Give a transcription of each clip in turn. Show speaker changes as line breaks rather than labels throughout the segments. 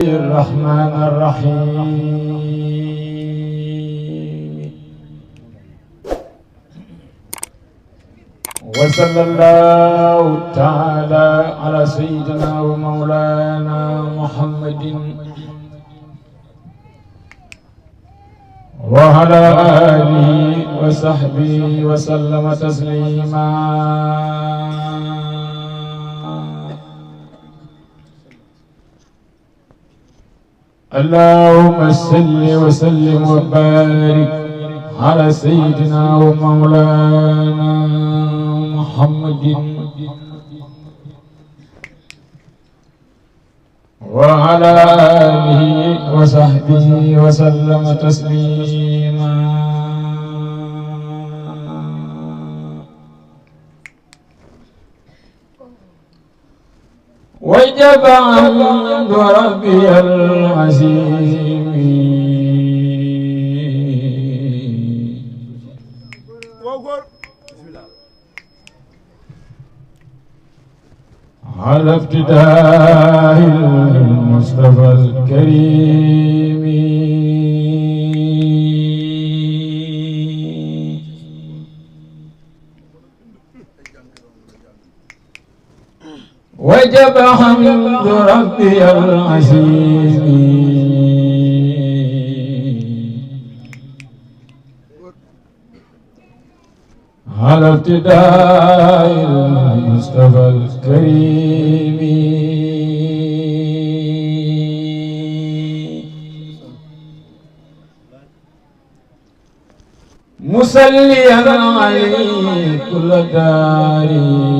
الرحمن الرحيم وصلى الله تعالى على سيدنا ومولانا محمد وعلى آله وصحبه وسلم تسليما اللهم صل وسلم وبارك على سيدنا ومولانا محمد وعلى آله وصحبه وسلم تسليما وجب عند ربي العظيم على ابتداء المصطفى الكريم وجب حمد ربي العظيم على ابتداء المصطفى الكريم مصليا عليه كل داري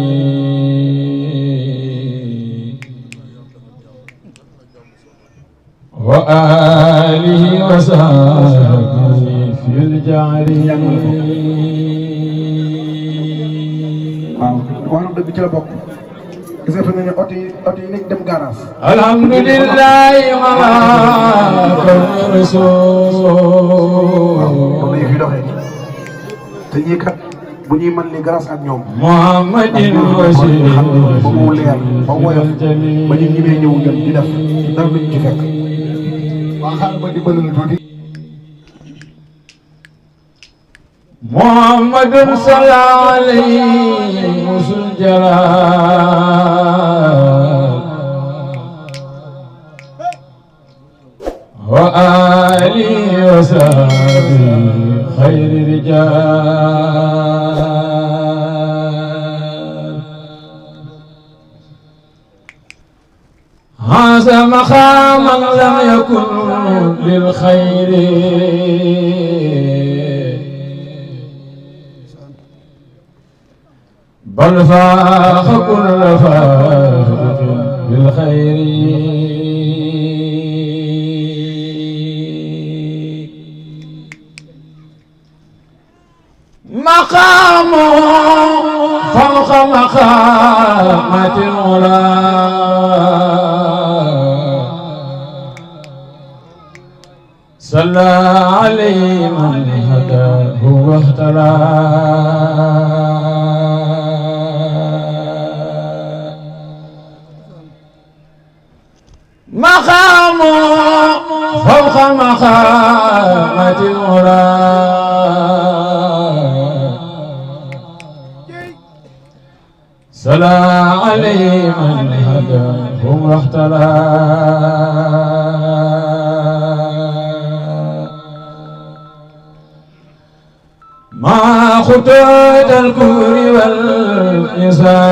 وآله وصحبه في الجعلين
wàllu dëgg ci la bokk gis nga fi mu ne oto yi nekk dem garage.
alhamdulilah wa rasul.
waaw fi doxee nii te ñii kat bu ñuy mën li grâce ak ñoom.
Muhammadin Bashir
ba mu leer ba woyof ba ñu ñibee ñëw jot di def dara duñ ci fekk. waa xaaral ma dimbali la tuuti.
محمد صلى عليه وسلم جلال وآله وصحبه خير رجال هذا مقاما لم يكن للخير بل فاق كل فاقد بالخير مقام فوق مقامات العلا صلى عليه من هداه واهتدى مقام فوق مقامات العلا صلى عليه من هداه واهتدى مع خطوط الكفر والإحسان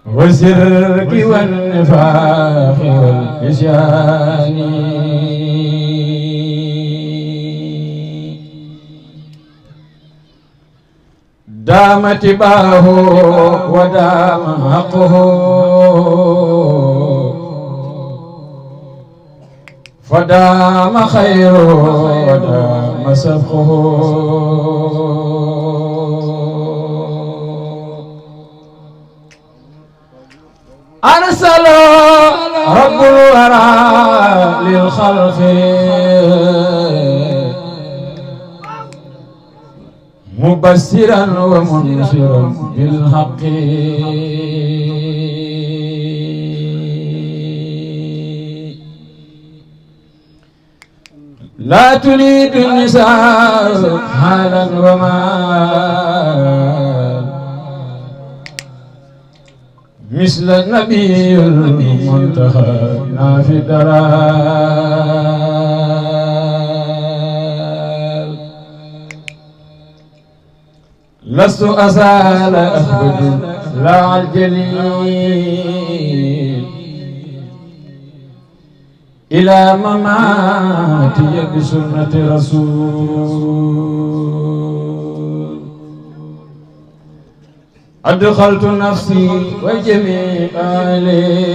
والشرك والنفاق والعصيان دام اتباعه ودام حقه فدام خيره ودام سبقه أرسل رب الورى للخلق مبشرا ومنذرا بالحق لا تريد النساء حالا ومال مثل النبي المنتهى في الدلال لست أزال أخبد لا الجليل إلى مماتي بسنة رسول أدخلت نفسي وجميع أهلي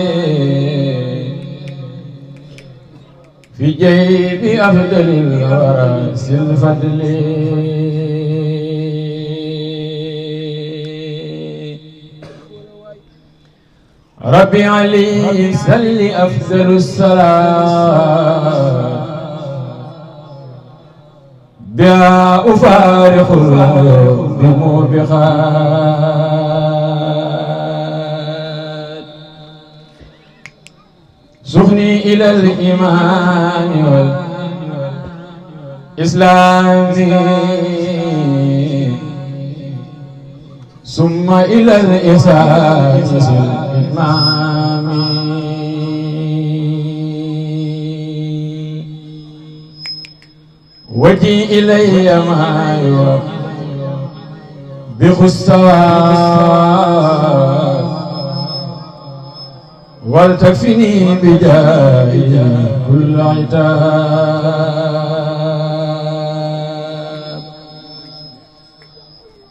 في جيب أفضل الورى الفضل ربي علي سل أفضل الصلاة بها أفارق بموبقات سخني إلى الإيمان والإسلام ثم إلى الإحسان والإتمام وجي إلي ما بخسوات ولتكفني بجاهي كل عتاب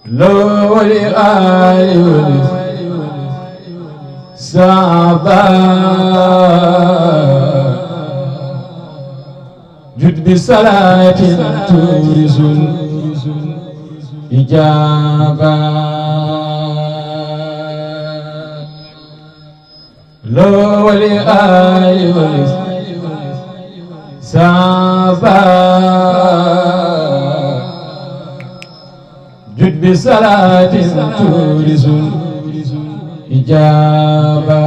لو ولآل والصحابة جد بصلاة تورث الإجابة لو ولآل والصحابة جد بصلاة تورث الإجابة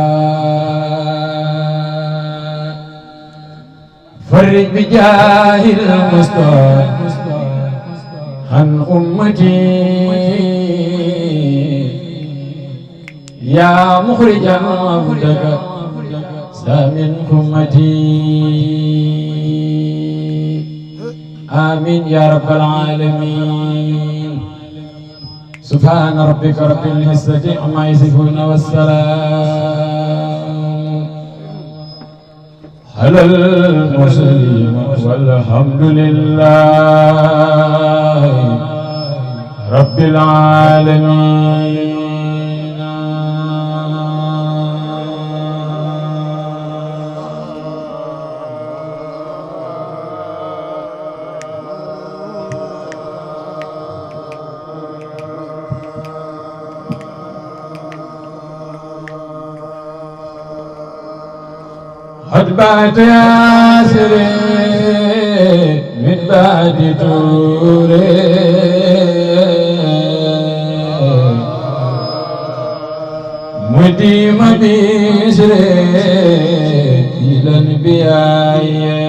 فرج بجاه المصطفى عن أمتي يا مخرجا عبدك سامن أمتي آمين يا رب العالمين سبحان ربك رب العزة عما يصفون والسلام على المرسلين والحمد لله رب العالمين. قد بات ياسر من بعد توري مديم بيسر إلى الانبياء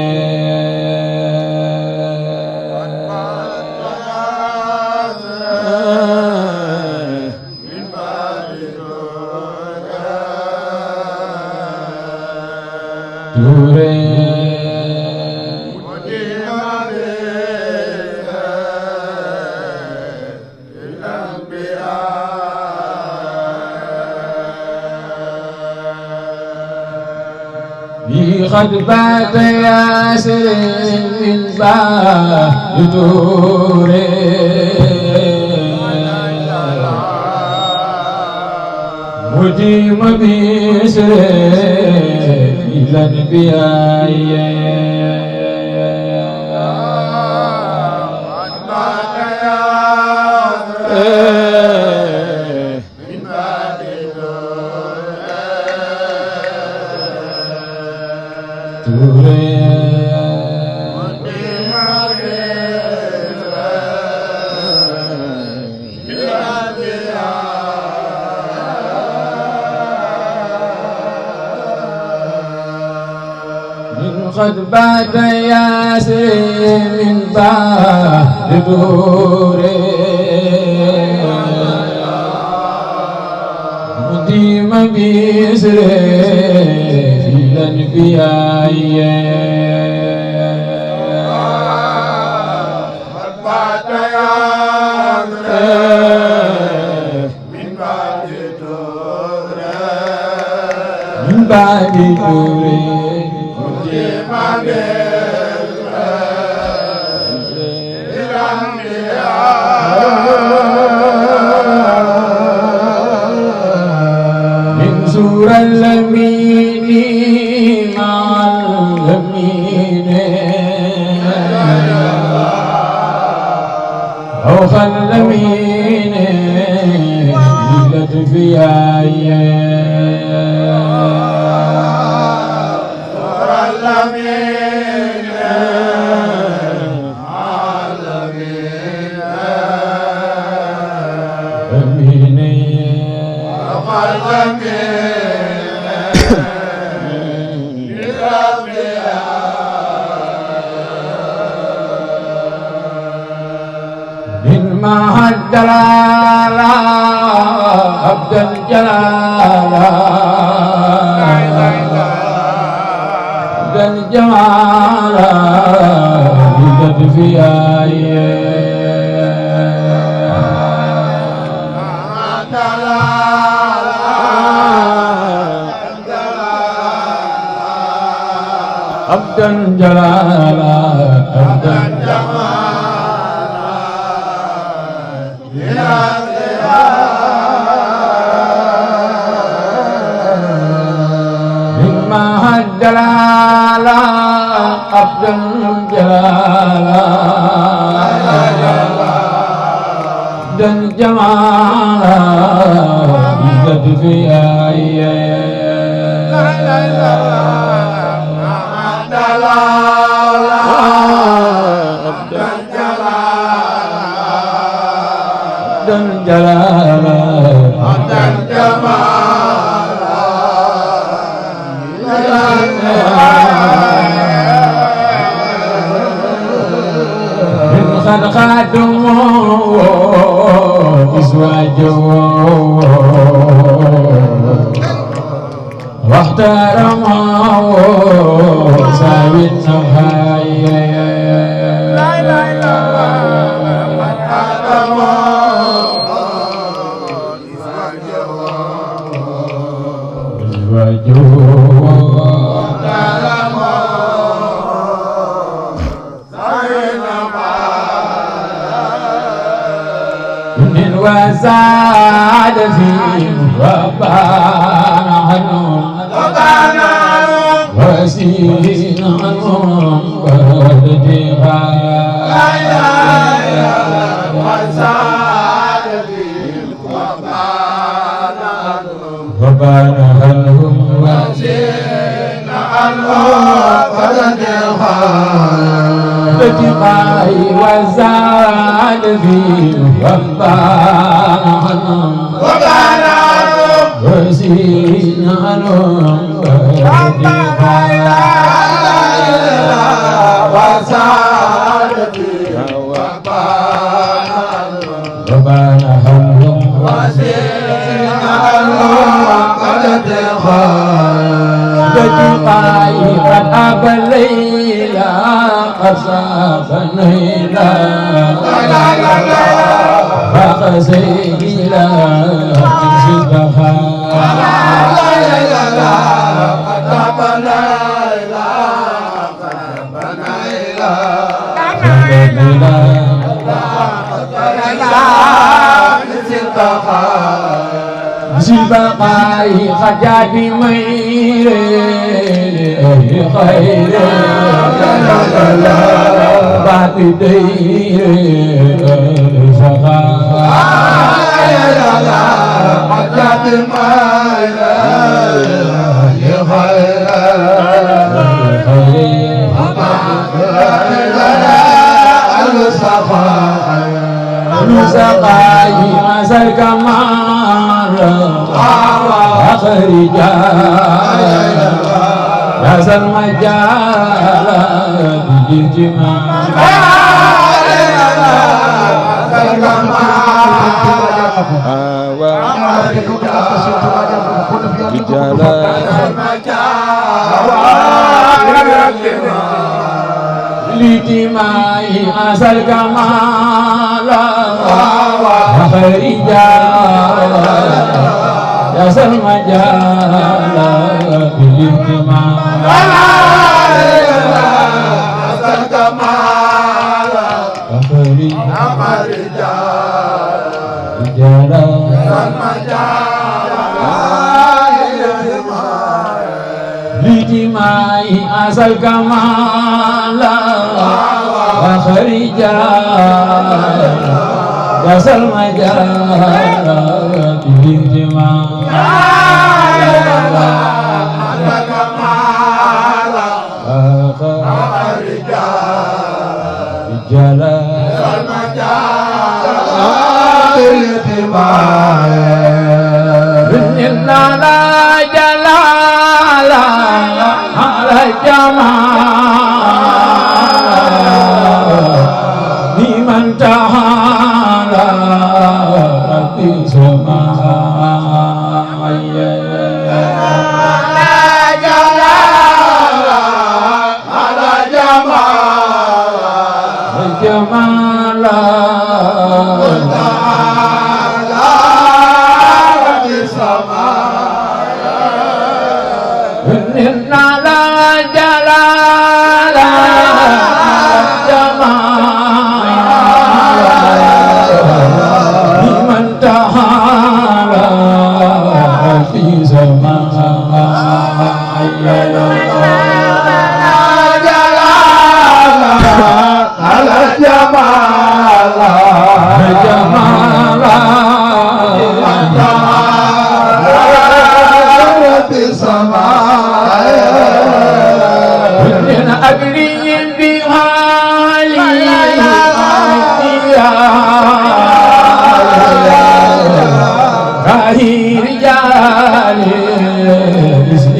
قد بات ياسر من بعد توري مديم بيسر إلى الانبياء قد بات ياسر من بعد دوري مديم بيسر في الأنبياء قد بات ياسر من بعد دوري بعد دوري من سورة الأمين مع الأمين فوق الأمين للأدفياء مع الجلال عبد الجلال عبد الجمال للأدفياء عبد الجلال عبد الجمال الجلال عبد الجلال عبد الجمال للأدفياء عبد الجلال عبد الجمال قد خادموا أزواجه واحترموا ساوي النهاية لا إله إلا الله قد خادموا أزواجه وزاد فيه وبان عنهم وسين عنهم بلدها لا إله إلا الله وزاد فيه وبان عنهم وسين عنهم بلدها بتقاي وزاد فيه وبان عنهم وسين عنهم بلدها وزاد فيه وبان عنهم وسين عنهم بلدها بتقاي قد أبى الليلة أصاب نيلا فخسيلا تنسبها أصاب نيلا سبقاي خجاب ميري خير بعد دير سخاء خجاب ميري خير سقاي مسر كمال أخرجا يا سلمى جاد لجماعي أسل كمالا خريجا يا سلمى جالا لجماعي أسل كمالا خريجا جالا سلمى جالا لجماعي أسل كمالا وخرجا يا سلمى جالا بالجماع وخرجا جالا سلمى جالا بالجماع إننا لا جلال على الجمال لمن تعالى في سماء لا جلال على الجمال إننا لا جلال جمال لمن تعالى في زمان جلال على الجمال جمال في السماء من أجري بحالي راهي رجال بسم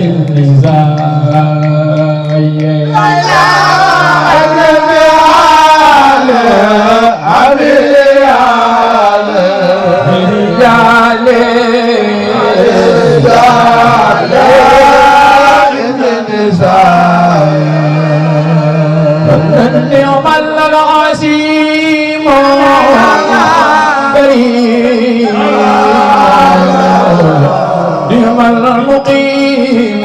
اليوم العظيم كريم اليوم المقيم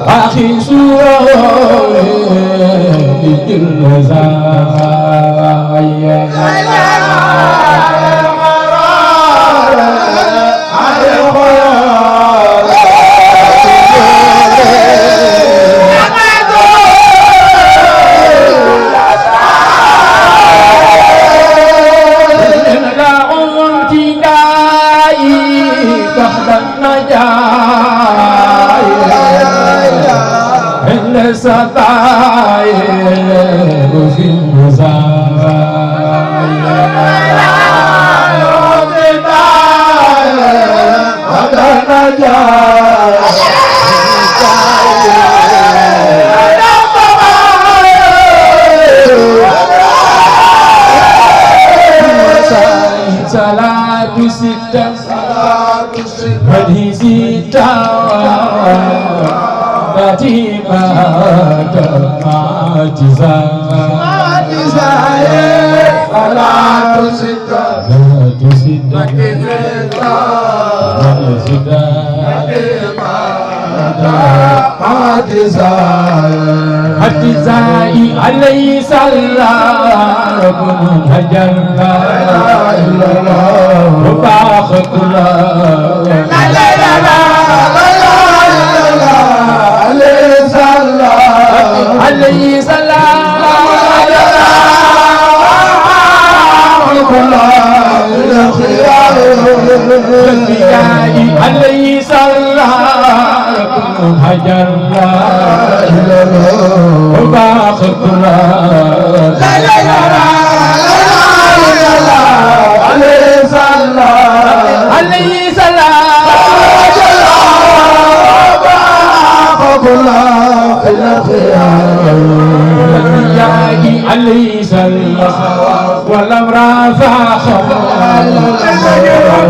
أخي سورة ستاير في صلاة ستة هذه ستة باتيما معجزة صلاة ستة حجزائي عليه صلى ربنا جل وباخ كل لا لا لا لا عليه صلى هجر وباخر كلا لا لا لا عليه صلى عليه صلى عليه صلى ولم رافع خمال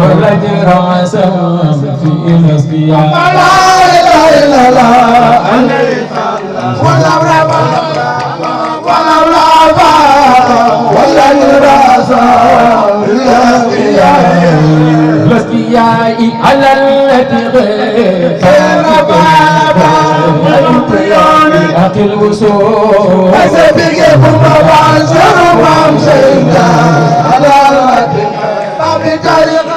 ولا جرى سام في نسيا لا اله الا الله عليه صلى ولم رافع ولا جرى سام في نسيا على التي أخي الوصول أسبق فما شرفا سيدا على أبي طريق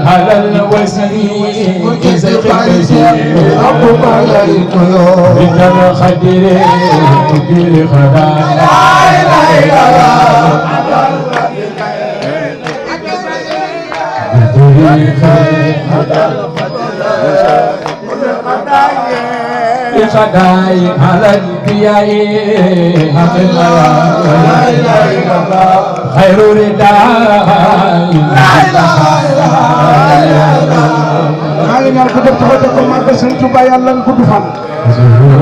على الوسيل كسر ربك عليك بك الخدر بالخدا لا اله الا الله خداي على البياء خير رداء maa ngi ñaan ko def taxaw te ko màggal Sëñ Tuubaa yàlla nga gudd fan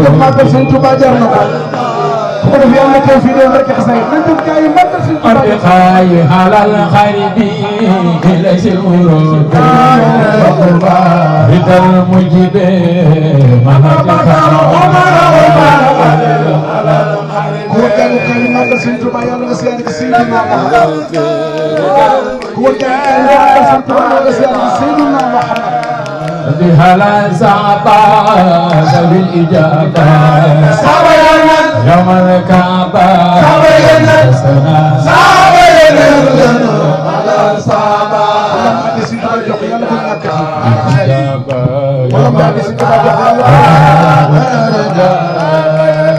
ko màggal Sëñ Tuubaa jar na ko bu ko def yàlla teew fii dee rek xasay nañ def gaay yi màggal Sëñ Tuubaa xaay halal xaribi ila simuro bidal mujibe mahadika ko gaay yi màggal Sëñ Tuubaa yàlla nga seen ci Seydina Muhammad ko gaay yi màggal Sëñ Tuubaa yàlla nga seen ci Seydina Muhammad بهلا صعبا ذوي الإجابة يوم الكعبة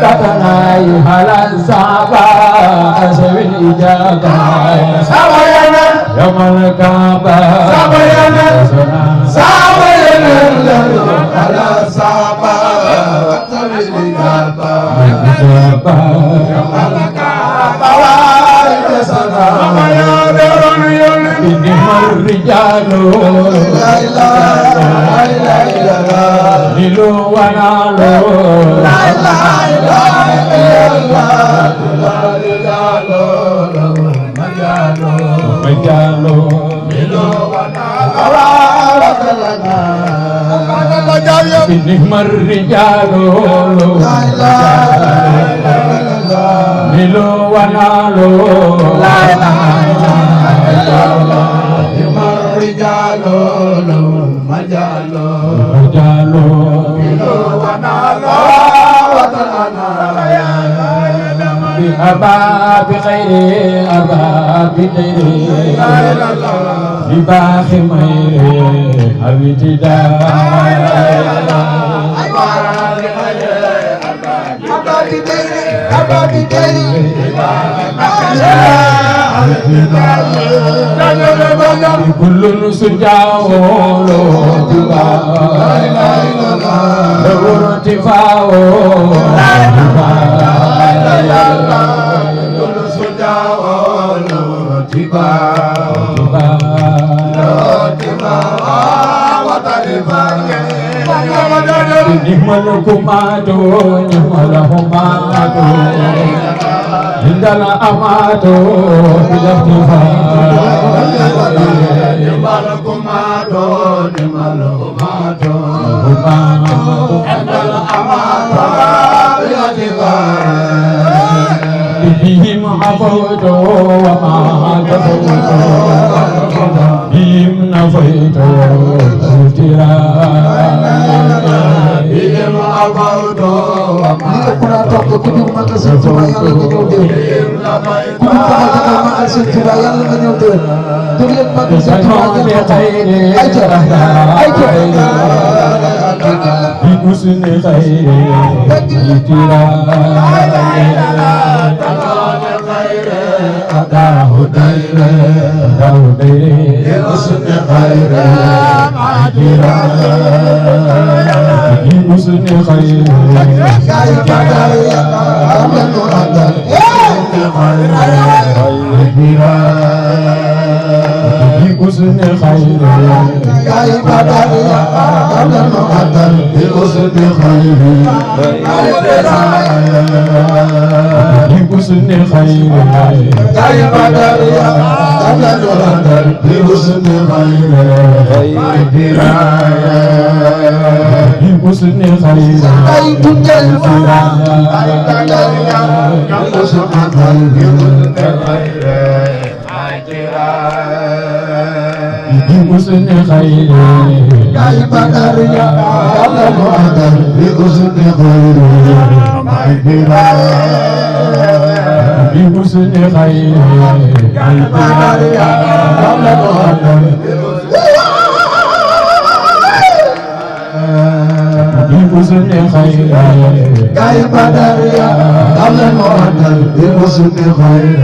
تتناي هلا صعبا ذوي الإجابة يوم الكعبة على صعبة طويل الجابة إنهم الرجال لا إله إلا الله ليلو ونالو لا إله إلا الله مجالو ليلو إنهم الرجال لا إله إلا الله نيلو ونالو لا إله إلا الله إنهم الرجال مجالو نيلو ونالو أبا بخير أبا بخير بباخ مير أبتدا كل سجاو لو تبا لو ارتفاع كل سجاو لو تبا نعمل كمادو نعمل همادو عندنا أمادو بالاختفاء نعمل كمادو نعمل همادو عندنا أمادو بالاختفاء بهم عفوت وما كفوت بهم نفيت بهم عفوت وما كفوت بحسن خير
خير أداه دير بحسن خير عاجرا بحسن خير بحسن خير جاي بدر يا قبل المقدر بحسن خير بحسن خير جاي بدر يا قبل المقدر بحسن خير بحسن خير جاي تنجل بحسن بحسن خير جاي بدر يا قبل المقدر بحسن خير بحسن خير جاي بدر يا قبل المقدر بحسن خير جاي بدر يا قبل المقدر بحسن خير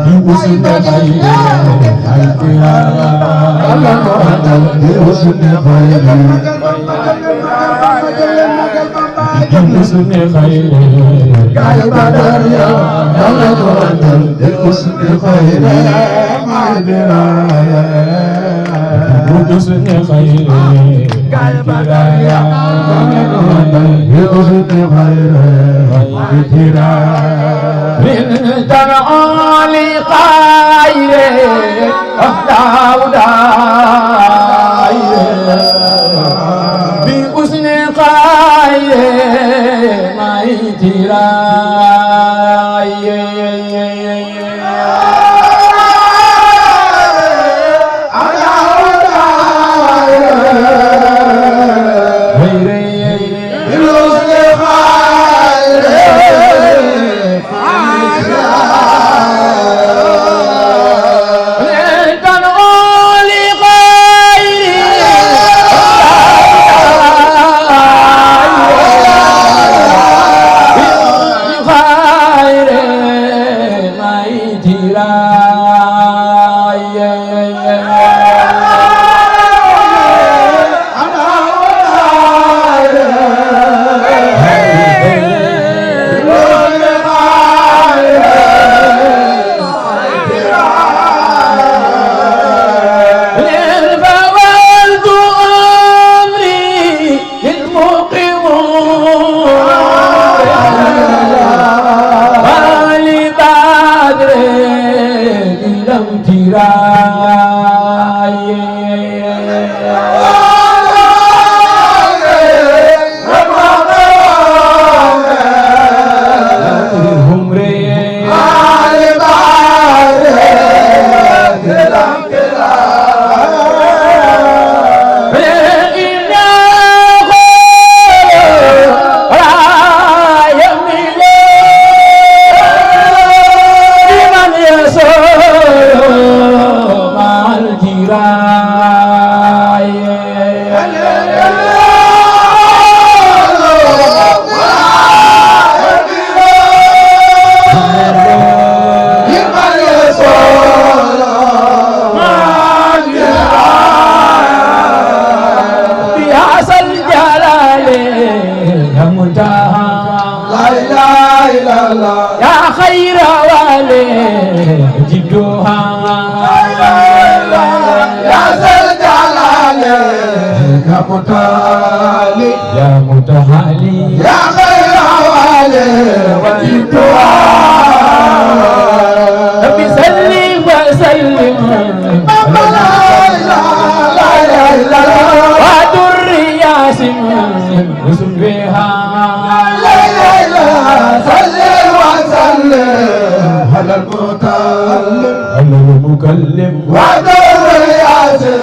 بحسن خير قبل المقدر بحسن خير بحسن خير جاي بدر يا قبل المقدر بحسن خير بحسن خير جاي بدر يا قبل المقدر بحسن خير من تنعالي خير داود بحسن خير ما يترى متعالي يا متعالي يا خير والي والدعاء ربي سلم وسلم لا اله الا الله ودر ياسم وسم بها لا اله الا الله سلم وسلم على المتكلم ودر ياسم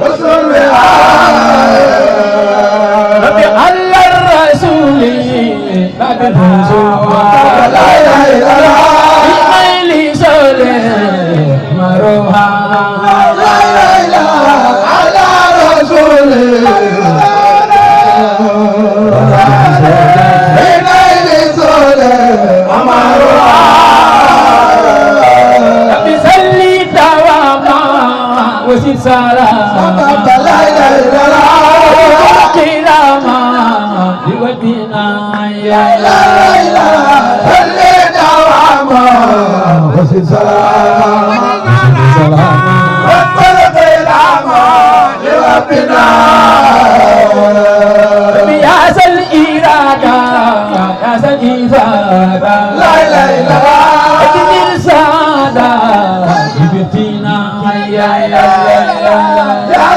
وسم بها ربي على الرسول بعد الرسول لا اله الا الله بميل سلم مروها لا اله الا الله على رسول بميل سلم سلام وفرق الأمان لربنا
يا سل إرادة يا سل إفادة
لا إله إلا الله
أجمل سادة جبتنا يا
يا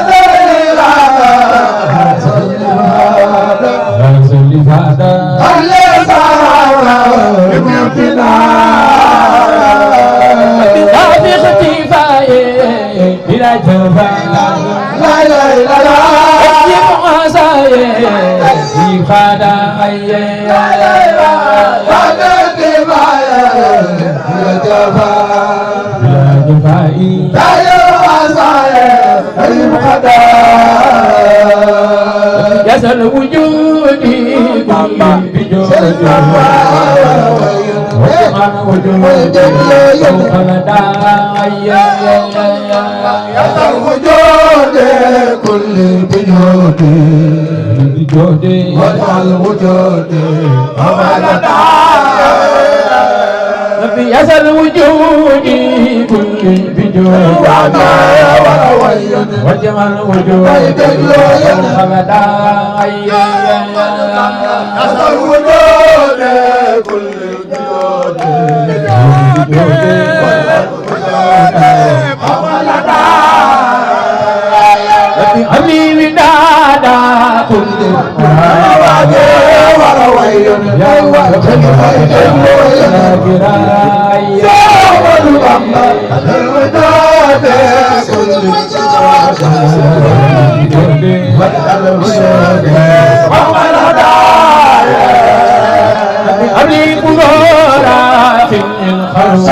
ذا الإرادة
يا سل إفادة
هل سلام لبيوتنا
في اختفاء بلا جفاء
لا إله إلا الله
أجيب عصاي في خدا يسأل وجودي بجودي وسبحان وجودي فوق الداعي
يسأل وجودي كل بجودي
بجودي
واجعل وجودي أمانة
ربي يسأل وجودي كل بجودي وجمال وجودي فوق الداعي
يسأل وجودي كل بجودي
ربي حبيبي دادا كل أبلي قدورا في الخلق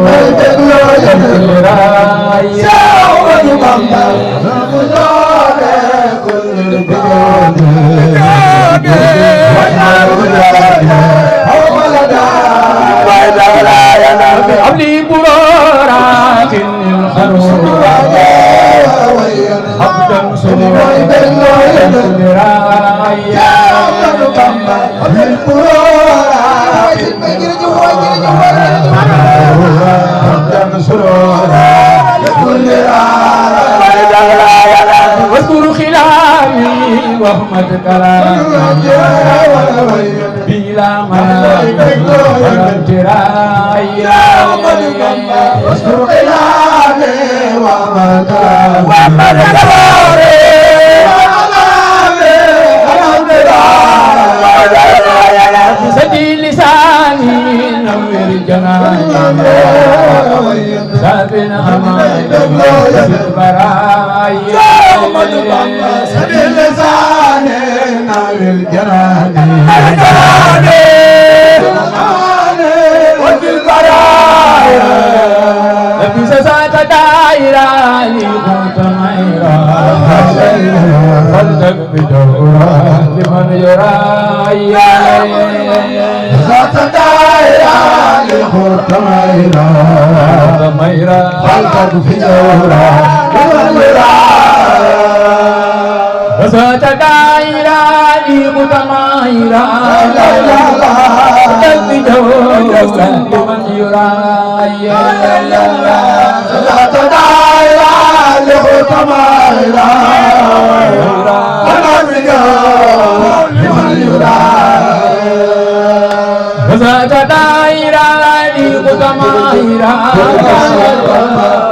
عبدا أبلي قدورا في الخلق عبدا واذكر خلافي واحمد كلامي بلا ملام ولا امتراء
واذكر خلافي واحمد كلامي
سدي لساني نور جناني سابنا أمان في البرايا
سبيل لساني نور الجنان وفي البرايا
لبس سات دائرة لكنت ميرا فلتك بدورا لمن يرايا
ذات دائرة لخوت ميرا
ميرا
فلتك في جورا لمن
وسات دائرة لمتمايرا فلتك بدورا لمن يرايا
ذات دائرة لخوت ميرا فلتك في جورا لمن
وسات دائرة لمتمايرا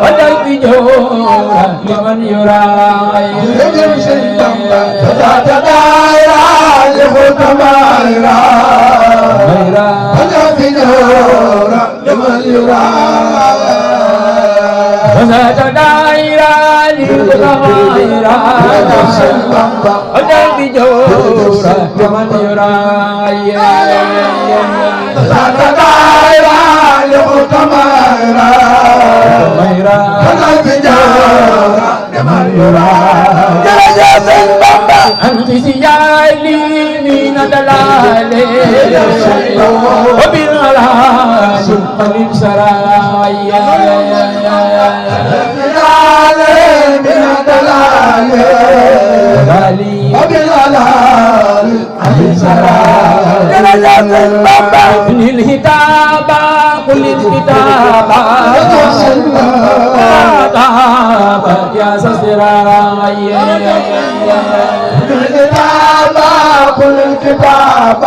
فلتك بدورا لمن يرايا
ذات دائرة لخوت ميرا فلتك في جورا لمن
وسات دائرة لمتمايرا فلتك بدورا لمن يرايا
ذات دائرة لخوت ميرا فلتك في جورا لمن
أنت سيالي من دلالي وبالغلال قلب سرايا
من دلالي
دلالي
وبالغلال عن سرايا
ابن الهتاب قل الكتاب يا سسراي
الكتاب كل الكتاب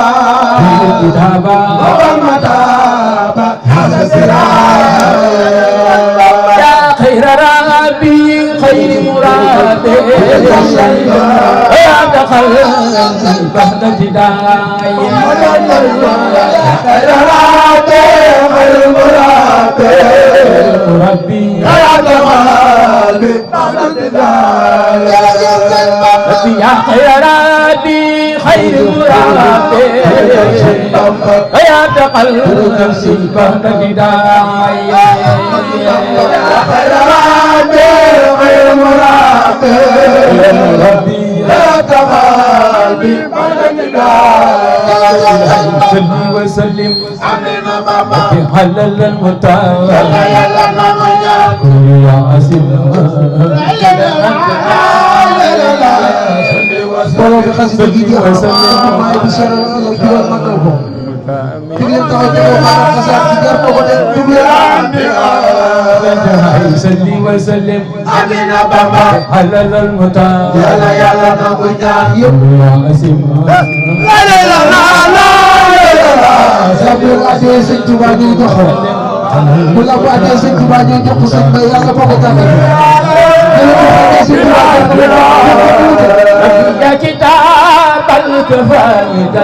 الكتاب
والمتاب هذا
يا خير ربي خير مرابي يا دخل بعد جداي
خير ربي خير مرابي
ربي
يا جمال بعد الجدال
يا خير ربي خير مرابي يا دخل بعد جداي
خير ربي خير مرابي
ربي
يا جمال بعد الجدال
صل وسلم
امين بابا
على المتعال
يلا ماما
يا عسل
borom bi xas gi di am maay bi sara la jural magal ko fi ngeen taxaw ci ko xaar xasaat ci jar ko ko def
صل وسلم
امين بابا
على المتعال
يلا يلا نبو جان
يا عسل
لا لا لا لا
sabir adé sëñ Touba ñu jox ko bu la ko adé sëñ Touba ñu jox ko sëñ Bay yàlla boo ko jàngal
يا كتاب الكفاية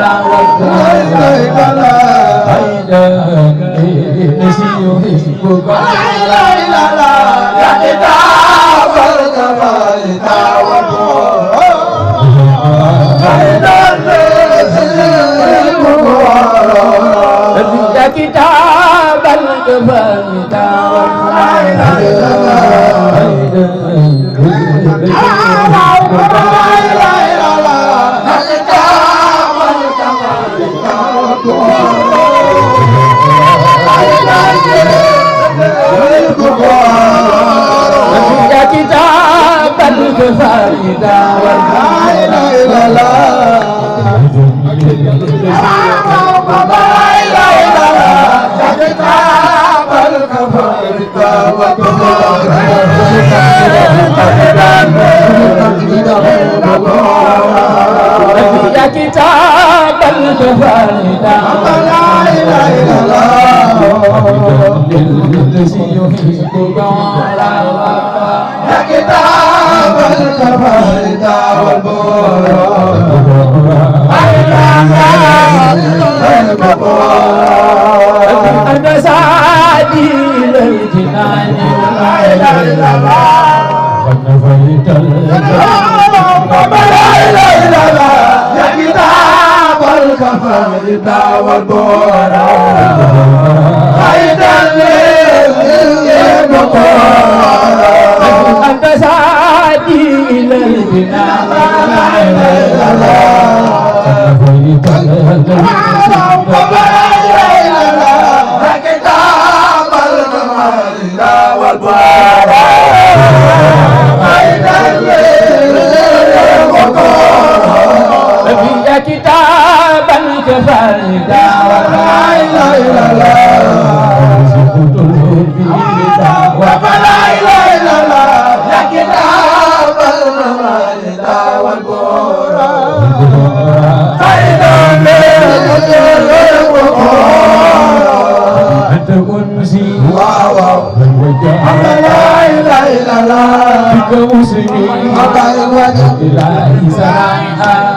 يا كتاب الكفاية
يا كتاب يا كتاب يا كتاب الكفاية الذي يحبك
يا كتاب الكفاية
أنت سعدي للجنان ونفيت
يا كتاب الكفاية والبورا خيدا
أنت سعدي للجنان ونفيت
كتاب الكفاية والبورا خيدا
يا كتاب الكفاية
ولا إله إلا الله يا كتاب الكفاية والبورا خيدا
أنت أنسي
لا إله إلا الله
بك مسلمي إلهي سماها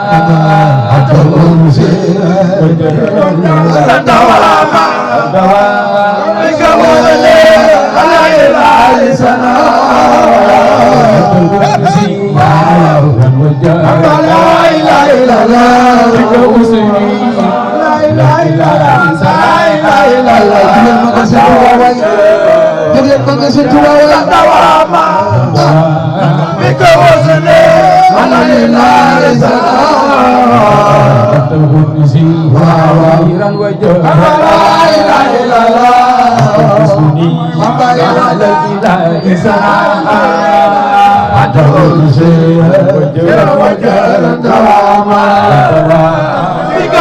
Bika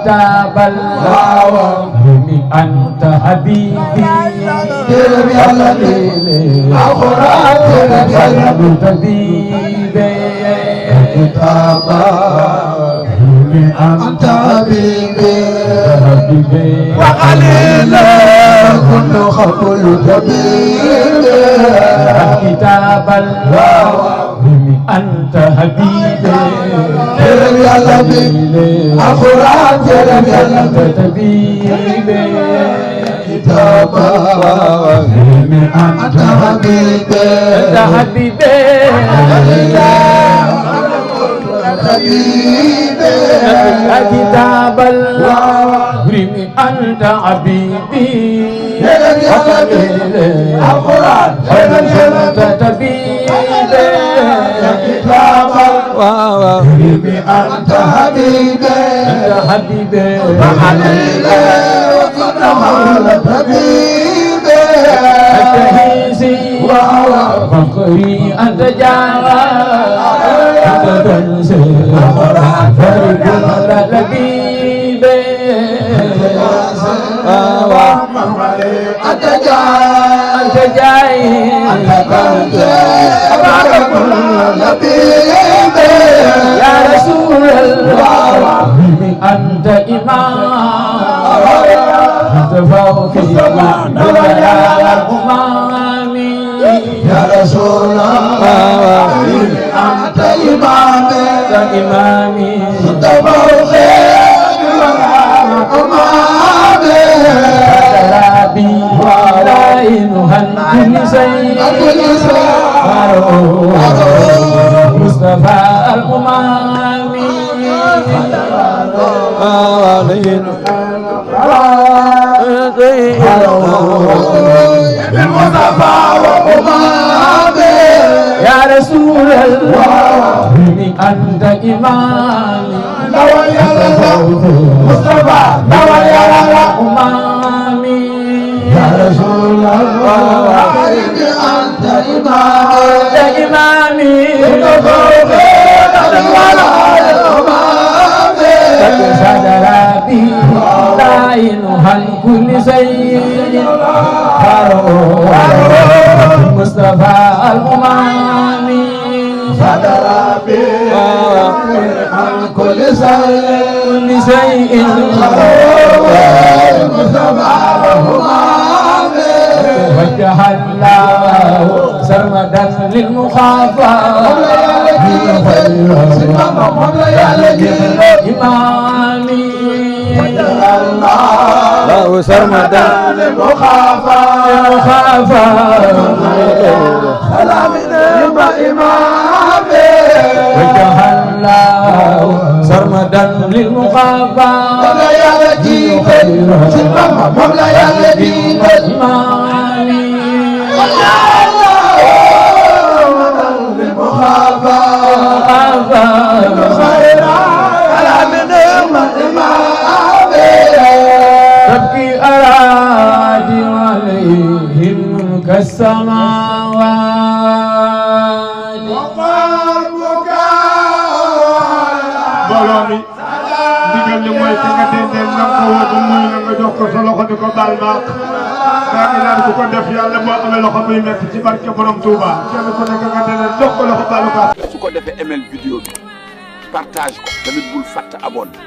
كتاب الله أنت حبيبي
كتاب أنت حبيبي وقليل كل خبل حبيبي
كتاب الله أنت حبيبي
يا حبيبي القرآن يا
حبيبي
كتاب أنت حبيبي
أنت حبيبي كتاب الله أنت حبيبي
القرآن
أنت حبيبي
كتاب أنت حبيبي
أنت حبيبي
وقليلا وكل حولك حبيبي
أنت هيزي فقري أنت جارا أنت تنسي فرق لبيبي
أنت جاي
أنت جاي
أنت تنسي فرق لبيبي
يا رسول الله أنت إمام أنت فوقي يا أمامي
يا رسول الله أنت إمامي
يا إمامي
أنت فوقي أمامي
ربي لا إنهن كل شيء مصطفى الأمامي يا رسول الله أنت إمامي
مصطفى
أمامي
يا رسول الله أنت إمامي
يا إمامي ربي لا إنهن كل شيء مصطفى الأمامي
عن كل شيء
كل شيء وجه الله سرمدا للمخافى إمامي
الله سرمدا للمخافى سلامنا إمامي
وجه الله سرمدا للمخافى إمامي تبكي أراضي عليهم كالسماوات
mbooloo mi ndigal li mooy ka nga dendeel na nga ko woo ba muy na nga jox ko sa loxo di ko baal maaq maa ngi naan ku ko def yàlla boo amee loxo muy métti ci barke borom Touba kenn ku nekk nga dendeel jox ko loxo baalu ko.
su ko defee ML vidéo bi partage ko tamit bul fàtte abonné